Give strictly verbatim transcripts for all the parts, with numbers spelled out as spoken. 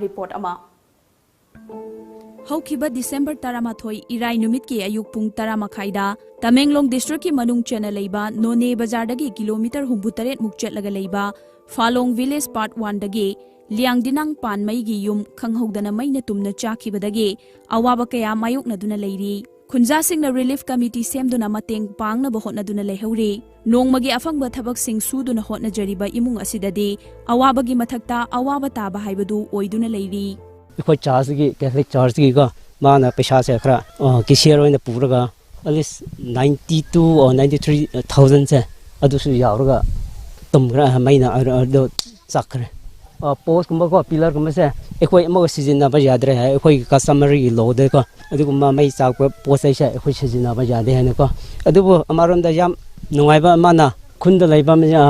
Report ꯑꯃ꯫ ꯍꯧꯈꯤꯕ December ꯇꯔꯥꯃꯥꯊꯣꯏ ꯏꯔꯥꯏ ꯅꯨꯃꯤꯠꯀꯤ ꯑꯌꯨꯛ ꯄꯨꯡ ꯇꯔꯥ ꯃꯈꯥꯏꯗ ꯇꯃꯦꯡꯂꯣꯡ ꯗꯤꯁꯇ꯭ꯔꯤꯛꯀꯤ ꯃꯅꯨꯡ ꯆꯟꯅ ꯂꯩꯕ ꯅꯣꯅꯦ ꯕꯖꯥꯔꯗꯒꯤ ꯀꯤꯂꯣꯃꯤꯇꯔ ꯍꯨꯝꯐꯨꯇꯔꯦꯠ ꯃꯨꯛ ꯆꯠꯂꯒ ꯂꯩꯕ ꯐꯥꯂꯣꯡ ꯚꯤꯂꯦꯖ ꯄꯥꯔꯠ ꯋꯥꯟꯗꯒꯤ ꯂꯤꯌꯥꯡꯗꯤꯅꯥꯡ ꯄꯥꯟꯃꯩꯒꯤ ꯌꯨꯝ ꯈꯪꯍꯧꯗꯅ ꯃꯩꯅ ꯇꯨꯝꯅ ꯆꯥꯛꯈꯤꯕꯗꯒꯤ ꯑꯋꯥꯕ ꯀꯌꯥ ꯃꯥꯌꯣꯛꯅꯗꯨꯅ ꯂꯩꯔꯤ꯫ ꯈꯨꯟꯖꯥꯁꯤꯡꯅ ꯔꯤꯂꯤꯐ ꯀꯃꯤꯇꯤ ꯁꯦꯝꯗꯨꯅ ꯃꯇꯦꯡ ꯄꯥꯡꯅꯕ ꯍꯣꯠꯅꯗꯨꯅ ꯂꯩꯍꯧꯔꯤ꯫ ꯅꯣꯡꯃꯒꯤ ꯑꯐꯪꯕ ꯊꯕꯛꯁꯤꯡ ꯁꯨꯗꯨꯅ ꯍꯣꯠꯅꯖꯔꯤꯕ ꯏꯃꯨꯡ ꯑꯁꯤꯗꯗꯤ ꯑꯋꯥꯕꯒꯤ ꯃꯊꯛꯇ ꯑꯋꯥꯕ ꯇꯥꯕ ꯍꯥꯏꯕꯗꯨ ꯑꯣꯏꯗꯨꯅ ꯂꯩꯔꯤ꯫ ꯑꯩꯈꯣꯏ ꯆꯥꯔꯆꯀꯤ, ꯀꯦꯊꯂꯤꯛ ꯆꯥꯔꯆꯀꯤꯀꯣ, ꯃꯥꯅ ꯄꯩꯁꯥꯁꯦ ꯈꯔ, ꯑ, ꯀꯦꯁꯤꯌꯔ ꯑꯣꯏꯅ ꯄꯨꯔꯒ, at least ninety two or ninety three thousand ꯁꯦ ꯑꯗꯨꯁꯨ ꯌꯥꯎꯔꯒ ꯇꯨꯝꯈ꯭ꯔꯦ, ꯃꯩꯅ ꯑꯗꯨ ꯆꯥꯛꯈ꯭ꯔꯦ꯫ ꯑ, ꯄꯣꯁꯀꯨꯝꯕꯀꯣ, ꯄꯤꯂꯔꯒꯨꯝꯕꯁꯦ ꯑꯩꯈꯣꯏ ꯑꯃꯒ ꯁꯤꯖꯤꯟꯅꯕ ꯌꯥꯗ꯭ꯔꯦ ꯍꯥꯏ, ꯑꯩꯈꯣꯏꯒꯤ customary ꯂꯣꯗꯀꯣ꯫ ꯑꯗꯨꯒꯨꯝꯕ ꯃꯩ ꯆꯥꯛꯄ ꯄꯣꯠ ꯆꯩꯁꯦ ꯑꯩꯈꯣꯏ ꯁꯤꯖꯤꯟꯅꯕ ꯌꯥꯗꯦ ꯍꯥꯏꯅꯀꯣ꯫ ꯑꯗꯨꯕꯨ ꯑꯃꯔꯣꯝꯗ ꯌꯥꯝ ꯅꯨꯡꯉꯥꯏꯕ ꯑꯃꯅ, ꯈꯨꯟꯗ ꯂꯩꯕ ꯃꯤ-, ꯑ,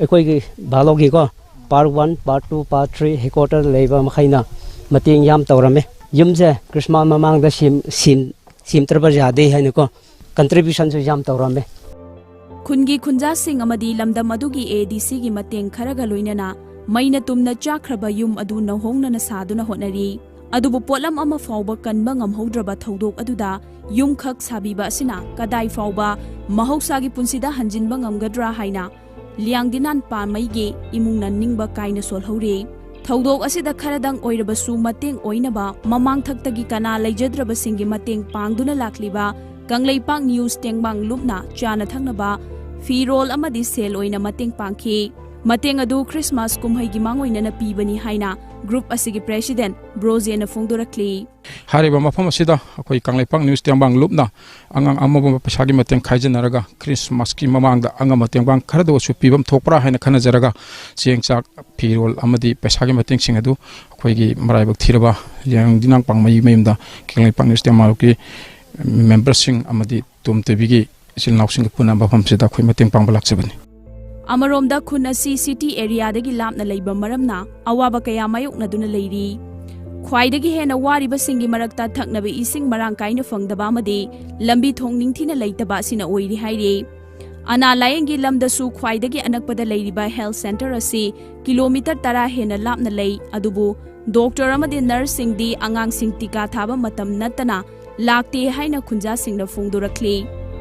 ꯑꯩꯈꯣꯏꯒꯤ ꯚꯥꯂꯣꯒꯤꯀꯣ, part one, part two, part three headquarter ꯂꯩꯕ ꯃꯈꯩꯅ ꯃꯇꯦꯡ ꯌꯥꯝ ꯇꯧꯔꯝꯃꯦ꯫ ꯌꯨꯝꯁꯦ ꯈ꯭ꯔꯤꯁꯃꯥꯁ ꯃꯃꯥꯡꯗ ꯁꯦꯝ-, ꯁꯦꯝ-, ꯁꯦꯝꯗ꯭ꯔꯕ ꯌꯥꯗꯦ ꯍꯥꯏꯅꯀꯣ, ꯀꯟꯇ꯭ꯔꯤꯕ꯭ꯌꯨꯁꯟꯁꯨ ꯌꯥꯝ ꯇꯧꯔꯝꯃꯦ꯫ ꯈꯨꯟꯒꯤ ꯈꯨꯟꯖꯥꯁꯤꯡ ꯑꯃꯗꯤ ꯂꯝꯗꯝ ꯑꯗꯨꯒꯤ ꯑꯦ ꯗꯤ ꯁꯤꯒꯤ ꯃꯇꯦꯡ ꯈꯔꯒ ꯂꯣꯏꯅꯅ ꯃꯩꯅ ꯇꯨꯝꯅ ꯆꯥꯛꯈ꯭ꯔꯕ ꯌꯨꯝ ꯑꯗꯨ ꯅꯧꯍꯧꯅꯅ ꯁꯥꯗꯨꯅ ꯍꯣꯠꯅꯔꯤ꯫ ꯑꯗꯨꯕꯨ ꯄꯣꯠꯂꯝ ꯑꯃ ꯐꯥꯎꯕ ꯀꯟꯕ ꯉꯝꯍꯧꯗ꯭ꯔꯕ ꯊꯧꯗꯣꯛ ꯑꯗꯨꯗ ꯌꯨꯝꯈꯛ ꯁꯥꯕꯤꯕ ꯑꯁꯤꯅ ꯀꯗꯥꯏ ꯐꯥꯎꯕ ꯃꯍꯧꯁꯥꯒꯤ ꯄꯨꯟꯁꯤꯗ ꯍꯟꯖꯤꯟꯕ ꯉꯝꯒꯗ꯭ꯔꯥ ꯍꯥꯏꯅ ꯂꯤꯌꯥꯡꯗꯤꯅꯥꯟ ꯄꯥꯟꯃꯩꯒꯤ ꯏꯃꯨꯡꯅ ꯅꯤꯡꯕ ꯀꯥꯏꯅ ꯁꯣꯜꯍꯧꯔꯤ꯫ ꯊꯧꯗꯣꯛ ꯑꯁꯤꯗ ꯈꯔꯗꯪ ꯑꯣꯏꯔꯕꯁꯨ ꯃꯇꯦꯡ ꯑꯣꯏꯅꯕ ꯃꯃꯥꯡꯊꯛꯇꯒꯤ ꯀꯅꯥ ꯂꯩꯖꯗ꯭ꯔꯕꯁꯤꯡꯒꯤ ꯃꯇꯦꯡ ꯄꯥꯡꯗꯨꯅ ꯂꯥꯛꯂꯤꯕ ꯀꯪꯂꯩꯄꯥꯛ ꯅ꯭ꯌꯨꯁ ꯇꯦꯡꯕꯥꯡ ꯂꯨꯞꯅ ꯆꯥꯅ ꯊꯛꯅꯕ ꯐꯤꯔꯣꯜ ꯑꯃꯗꯤ ꯁꯦꯜ ꯑꯣꯏꯅ ꯃꯇꯦꯡ ꯄꯥꯡꯈꯤ꯫ ꯃꯇꯦꯡ ꯑꯗꯨ ꯈ꯭ꯔꯤꯁꯃꯥꯁ ꯀꯨꯝꯍꯩꯒꯤ ꯃꯥꯡꯑꯣꯏꯅꯅ ꯄꯤꯕꯅꯤ ꯍꯥꯏꯅ ꯒ꯭ꯔꯨꯞ ꯑꯁꯤꯒꯤ ꯄ꯭ꯔꯦꯁꯤꯗꯦꯟꯠ ꯕ꯭ꯔꯣꯖꯦꯅ ꯐꯣꯡꯗꯣꯔꯛꯂꯤ꯫ ꯍꯥꯏꯔꯤꯕ ꯃꯐꯝ ꯑꯁꯤꯗ ꯑꯩꯈꯣꯏ ꯀꯪꯂꯩꯄꯥꯛ ꯅ꯭ꯌꯨꯁ ꯇꯦꯡꯕꯥꯡ ꯂꯨꯞꯅ ꯑꯉꯥꯡ ꯑꯃꯃꯝ ꯄꯩꯁꯥꯒꯤ ꯃꯇꯦꯡ ꯈꯥꯏꯖꯤꯟꯅꯔꯒ ꯈ꯭ꯔꯤꯁꯃꯥꯁꯀꯤ ꯃꯃꯥꯡꯗ ꯑꯉꯝꯕ ꯇꯦꯡꯕꯥꯡ ꯈꯔꯗ ꯑꯣꯏꯔꯁꯨ ꯄꯤꯐꯝ ꯊꯣꯛꯄ꯭ꯔꯥ ꯍꯥꯏꯅ ꯈꯟꯅꯖꯔꯒ ꯆꯦꯡ ꯆꯥꯛ ꯐꯤꯔꯣꯜ ꯑꯃꯗꯤ ꯄꯩꯁꯥꯒꯤ ꯃꯇꯦꯡꯁꯤꯡ ꯑꯗꯨ ꯑꯩꯈꯣꯏꯒꯤ ꯃꯔꯥꯏꯕꯛ ꯊꯤꯔꯕ ꯂꯤꯌꯥꯡꯗꯤꯅꯥꯡ ꯄꯥꯡꯃꯩ ꯃꯌꯨꯝꯗ ꯀꯪꯂꯩꯄꯥꯛ ꯅ꯭ꯌꯨꯁ ꯇꯦꯡꯕꯥꯡꯒꯤ ꯃꯦꯝꯕꯔꯁꯤꯡ ꯑꯃꯗꯤ ꯇꯣꯝ ꯇꯤꯚꯤꯒꯤ ꯏꯆꯤꯜ ꯏꯅꯥꯎꯁꯤꯡꯒ ꯄꯨꯟꯅ ꯃꯐꯝꯁꯤꯗ ꯑꯩꯈꯣꯏ ꯃꯇꯦꯡ ꯄꯥꯡꯕ ꯂꯥꯛꯆꯕꯅꯤ꯫ ꯑꯃꯔꯣꯝꯗ ꯈꯨꯟ ꯑꯁꯤ ꯁꯤꯇꯤ ꯑꯦꯔꯤꯌꯥꯗꯒꯤ ꯂꯥꯞꯅ ꯂꯩꯕ ꯃꯔꯝꯅ ꯑꯋꯥꯕ ꯀꯌꯥ ꯃꯥꯌꯣꯛꯅꯗꯨꯅ ꯂꯩꯔꯤ꯫ ꯈ꯭ꯋꯥꯏꯗꯒꯤ ꯍꯦꯟꯅ ꯋꯥꯔꯤꯕꯁꯤꯡꯒꯤ ꯃꯔꯛꯇ ꯊꯛꯅꯕ ꯏꯁꯤꯡ ꯃꯔꯥꯡ ꯀꯥꯏꯅ ꯐꯪꯗꯕ ꯑꯃꯗꯤ ꯂꯝꯕꯤ ꯊꯣꯡ ꯅꯤꯡꯊꯤꯅ ꯂꯩꯇꯕ ꯑꯁꯤꯅ ꯑꯣꯏꯔꯤ ꯍꯥꯏꯔꯤ꯫ ꯑꯅꯥ ꯂꯥꯌꯦꯡꯒꯤ ꯂꯝꯗꯁꯨ ꯈ꯭ꯋꯥꯏꯗꯒꯤ ꯑꯅꯛꯄꯗ ꯂꯩꯔꯤꯕ health centre ꯑꯁꯤ ꯀꯤꯂꯣꯃꯤꯇꯔ ꯇꯔꯥ ꯍꯦꯟꯅ ꯂꯥꯞꯅ ꯂꯩ, ꯑꯗꯨꯕꯨ ꯗꯣꯛꯇꯔ ꯑꯃꯗꯤ ꯅꯔꯁꯁꯤꯡꯗꯤ ꯑꯉꯥꯡꯁꯤꯡ ꯇꯤꯀꯥ ꯊꯥꯕ ꯃꯇꯝ ꯅꯠꯇꯅ ꯂꯥꯛꯇꯦ ꯍꯥꯏꯅ ꯈꯨꯟꯖꯥꯁꯤꯡꯅ ꯐꯣꯡꯗꯣꯔꯛꯂꯤ꯫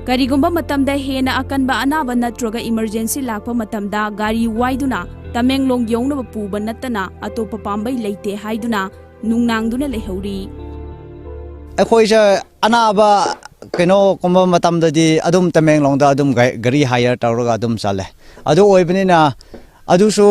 ꯀꯔꯤꯒꯨꯝꯕ ꯃꯇꯝꯗ ꯍꯦꯟꯅ ꯑꯀꯟꯕ ꯑꯅꯥꯕ ꯅꯠꯇ꯭ꯔꯒ emergency ꯂꯥꯛꯄ ꯃꯇꯝꯗ ꯒꯥꯔꯤ ꯋꯥꯏꯗꯨꯅ ꯇꯃꯦꯡꯂꯣꯡ ꯌꯧꯅꯕ ꯄꯨꯕ ꯅꯠꯇꯅ ꯑꯇꯣꯞꯄ ꯄꯥꯝꯕꯩ ꯂꯩꯇꯦ ꯍꯥꯏꯗꯨꯅ ꯅꯨꯡꯅꯥꯡꯗꯨꯅ ꯂꯩꯍꯧꯔꯤ꯫ ꯑꯩꯈꯣꯏꯁꯦ ꯑꯅꯥꯕ ꯀꯩꯅꯣꯒꯨꯝꯕ ꯃꯇꯝꯗꯗꯤ ꯑꯗꯨꯝ ꯇꯃꯦꯡꯂꯣꯡꯗ ꯑꯗꯨꯝ ꯒꯥ- ꯒꯥꯔꯤ hire ꯇꯧꯔꯒ ꯑꯗꯨꯝ ꯆꯠꯂꯦ꯫ ꯑꯗꯨ ꯑꯣꯏꯕꯅꯤꯅ ꯑꯗꯨꯁꯨ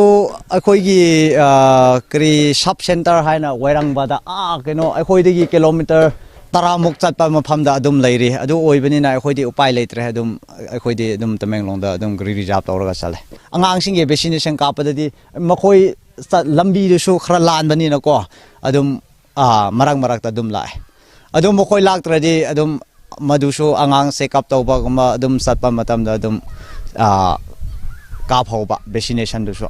ꯑꯩꯈꯣꯏꯒꯤ, ꯑ, ꯀꯔꯤ, sub centre ꯍꯥꯏꯅ ꯋꯥꯏꯔꯪꯕꯗ, ꯑꯥ, ꯀꯩꯅꯣ, ꯑꯩꯈꯣꯏꯗꯒꯤ ꯀꯤꯂꯣꯃꯤꯇꯔ ꯇꯔꯥꯃꯨꯛ ꯆꯠꯄ ꯃꯐꯝꯗ ꯑꯗꯨꯝ ꯂꯩꯔꯤ꯫ ꯑꯗꯨ ꯑꯣꯏꯕꯅꯤꯅ ꯑꯩꯈꯣꯏꯗꯤ ꯎꯄꯥꯏ ꯂꯩꯇ꯭ꯔꯦ꯫ ꯑꯗꯨꯝ ꯑꯩꯈꯣꯏꯗꯤ ꯑꯗꯨꯝ ꯇꯃꯦꯡꯂꯣꯡꯗ ꯑꯗꯨꯝ ꯒꯥꯔꯤ reserve ꯇꯧꯔꯒ ꯆꯠꯂꯦ꯫ ꯑꯉꯥꯡꯁꯤꯡꯒꯤ vaccination ꯀꯥꯞꯄꯗꯗꯤ ꯃꯈꯣꯏ ꯆꯠ- ꯂꯝꯕꯤꯗꯨꯁꯨ ꯈꯔ ꯂꯥꯟꯕꯅꯤꯅꯀꯣ, ꯑꯗꯨꯝ, ꯑ, ꯃꯔꯛ ꯃꯔꯛꯇ ꯑꯗꯨꯝ ꯂꯥꯛꯑꯦ꯫ ꯑꯗꯨꯝ ꯃꯈꯣꯏ ꯂꯥꯛꯇ꯭ꯔꯗꯤ ꯑꯗꯨꯝ ꯃꯗꯨꯁꯨ ꯑꯉꯥꯡ check up ꯇꯧꯕꯒꯨꯝꯕ ꯑꯗꯨꯝ ꯆꯠꯄ ꯃꯇꯝꯗ ꯑꯗꯨꯝ, ꯑ, ꯀꯥꯞꯍꯧꯕ vaccinationꯗꯨꯁꯨ꯫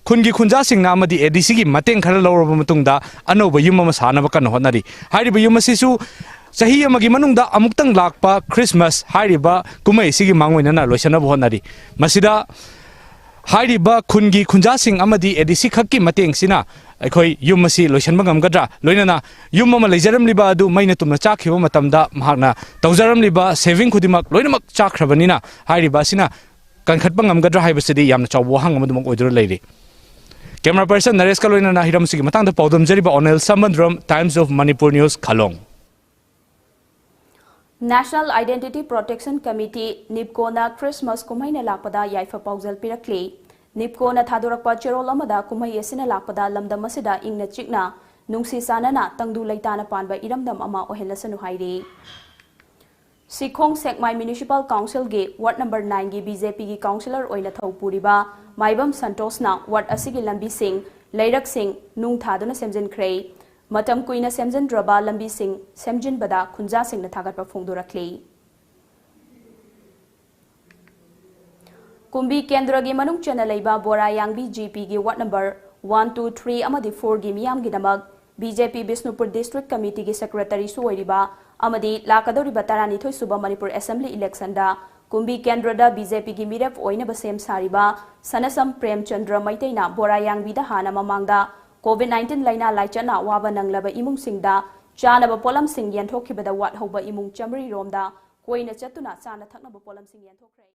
ꯈꯨꯟꯒꯤ ꯈꯨꯟꯖꯥꯁꯤꯡꯅ ꯑꯃꯗꯤ ADCꯒꯤ ꯃꯇꯦꯡ ꯈꯔ ꯂꯧꯔꯕ ꯃꯇꯨꯡꯗ ꯑꯅꯧꯕ ꯌꯨꯝ ꯑꯃ ꯁꯥꯅꯕ ꯀꯟꯅ ꯍꯣꯠꯅꯔꯤ꯫ ꯍꯥꯏꯔꯤꯕ ꯌꯨꯝ ꯑꯁꯤꯁꯨ ꯆꯍꯤ ꯑꯃꯒꯤ ꯃꯅꯨꯡꯗ ꯑꯃꯨꯛꯇꯪ ꯂꯥꯛꯄ Christmas ꯍꯥꯏꯔꯤꯕ ꯀꯨꯝꯍꯩ ꯑꯁꯤꯒꯤ ꯃꯥꯡꯑꯣꯏꯅꯅ ꯂꯣꯏꯁꯤꯟꯅꯕ ꯍꯣꯠꯅꯔꯤ꯫ ꯃꯁꯤꯗ ꯍꯥꯏꯔꯤꯕ ꯈꯨꯟꯒꯤ ꯈꯨꯟꯖꯥꯁꯤꯡ ꯑꯃꯗꯤ ADC ꯈꯛꯀꯤ ꯃꯇꯦꯡꯁꯤꯅ ꯑꯩꯈꯣꯏ ꯌꯨꯝ ꯑꯁꯤ ꯂꯣꯏꯁꯤꯟꯕ ꯉꯝꯒꯗ꯭ꯔꯥ? ꯂꯣꯏꯅꯅ ꯌꯨꯝ ꯑꯃ ꯂꯩꯖꯔꯝꯂꯤꯕ ꯑꯗꯨ ꯃꯩꯅ ꯇꯨꯝꯅ ꯆꯥꯛꯈꯤꯕ ꯃꯇꯝꯗ ꯃꯍꯥꯛꯅ ꯇꯧꯖꯔꯝꯂꯤꯕ saving ꯈꯨꯗꯤꯡꯃꯛ ꯂꯣꯏꯅꯃꯛ ꯆꯥꯛꯈ꯭ꯔꯕꯅꯤꯅ ꯍꯥꯏꯔꯤꯕ ꯑꯁꯤꯅ ꯀꯟꯈꯠꯄ ꯉꯝꯒꯗ꯭ꯔꯥ ꯍꯥꯏꯕꯁꯤꯗꯤ ꯌꯥꯝꯅ ꯆꯥꯎꯕ ꯋꯥꯍꯪ ꯑꯃ ꯑꯗꯨꯃꯛ ꯑꯣꯏꯗꯨꯅ ꯂꯩꯔꯤ꯫ Camera person ꯅꯔꯦꯁꯀ ꯂꯣꯏꯅꯅ ꯍꯤꯔꯝ ꯑꯁꯤꯒꯤ ꯃꯇꯥꯡꯗ ꯄꯥꯎꯗꯝꯖꯔꯤꯕ ꯑꯣꯅꯦꯜ ꯁꯝꯕꯟꯗ꯭ꯔꯝ, Times of Manipur News, ꯈꯥꯂꯣꯡ꯫ National Identity Protection Committee, NEEPCOꯅ Christmas ꯀꯨꯝꯍꯩꯅ ꯂꯥꯛꯄꯗ ꯌꯥꯏꯐ ꯄꯥꯎꯖꯦꯜ ꯄꯤꯔꯛꯂꯤ꯫ NEEPCOꯅ ꯊꯥꯗꯣꯔꯛꯄ ꯆꯦꯔꯣꯜ ꯑꯃꯗ ꯀꯨꯝꯍꯩ ꯑꯁꯤꯅ ꯂꯥꯛꯄꯗ ꯂꯝꯗꯝ ꯑꯁꯤꯗ ꯏꯪꯅ ꯆꯤꯛꯅ, ꯅꯨꯡꯁꯤ ꯆꯥꯟꯅꯅ, ꯇꯪꯗꯨ ꯂꯩꯇꯥꯅ ꯄꯥꯟꯕ ꯏꯔꯝꯗꯝ ꯑꯃ ꯑꯣꯏꯍꯜꯂꯁꯅꯨ ꯍꯥꯏꯔꯤ꯫ ꯁꯤꯈꯣꯡ ꯁꯦꯛꯃꯥꯏ Municipal Councilꯒꯤ Ward number nineꯒꯤ BJPꯒꯤ councillor ꯑꯣꯏꯅ ꯊꯧ ꯄꯨꯔꯤꯕ ꯃꯥꯏꯕꯝ ꯁꯟꯇꯣꯁꯅ ward ꯑꯁꯤꯒꯤ ꯂꯝꯕꯤꯁꯤꯡ, ꯂꯩꯔꯛꯁꯤꯡ ꯅꯨꯡ ꯊꯥꯗꯨꯅ ꯁꯦꯝꯖꯤꯟꯈ꯭ꯔꯦ꯫ ꯃꯇꯝ ꯀꯨꯏꯅ ꯁꯦꯝꯖꯤꯟꯗ꯭ꯔꯕ ꯂꯝꯕꯤꯁꯤꯡ ꯁꯦꯝꯖꯤꯟꯕꯗ ꯈꯨꯟꯖꯥꯁꯤꯡꯅ ꯊꯥꯒꯠꯄ ꯐꯣꯡꯗꯣꯔꯛꯂꯤ꯫ ꯀꯨꯝꯕꯤ ꯀꯦꯟꯗ꯭ꯔꯒꯤ ꯃꯅꯨꯡ ꯆꯟꯅ ꯂꯩꯕ ꯕꯣꯔꯥ ꯌꯥꯡꯕꯤ GPꯒꯤ Ward number one, two, three ꯑꯃꯗꯤ fourꯒꯤ ꯃꯤꯌꯥꯝꯒꯤꯗꯃꯛ BJP ꯕꯤꯁꯅꯨꯄꯨꯔ District Committeeꯒꯤ Secretaryꯁꯨ ꯑꯣꯏꯔꯤꯕ ꯑꯃꯗꯤ ꯂꯥꯛꯀꯗꯧꯔꯤꯕ ꯇꯔꯥꯅꯤꯊꯣꯏ ꯁꯨꯕ ꯃꯅꯤꯄꯨꯔ Assembly electionꯗ ꯀꯨꯝꯕꯤ ꯀꯦꯟꯗ꯭ꯔꯗ ꯕꯤ ꯖꯦ ꯄꯤꯒꯤ ꯃꯤꯔꯦꯞ ꯑꯣꯏꯅꯕ ꯁꯦꯝ ꯁꯥꯔꯤꯕ ꯁꯅꯁꯝ ꯄ꯭ꯔꯦꯝꯆꯟꯗ꯭ꯔ ꯃꯩꯇꯩꯅ ꯕꯣꯔꯥꯌꯥꯡꯕꯤꯗ ꯍꯥꯟꯅ ꯃꯃꯥꯡꯗ ꯀꯣꯚꯤꯗ ꯅꯥꯏꯟꯇꯤꯟ ꯂꯥꯏꯅꯥ ꯂꯥꯏꯆꯠꯅ ꯑꯋꯥꯕ ꯅꯪꯂꯕ ꯏꯃꯨꯡꯁꯤꯡꯗ ꯆꯥꯅꯕ ꯄꯣꯠꯂꯝꯁꯤꯡ ꯌꯦꯟꯊꯣꯛꯈꯤꯕꯗ ꯋꯥꯠꯍꯧꯕ ꯏꯃꯨꯡ ꯆꯥꯃꯔꯤ ꯔꯣꯝꯗ ꯀꯣꯏꯅ ꯆꯠꯇꯨꯅ ꯆꯥꯅ ꯊꯛꯅꯕ ꯄꯣꯠꯂꯝꯁꯤꯡ ꯌꯦꯟꯊꯣꯛꯈ꯭ꯔꯦ꯫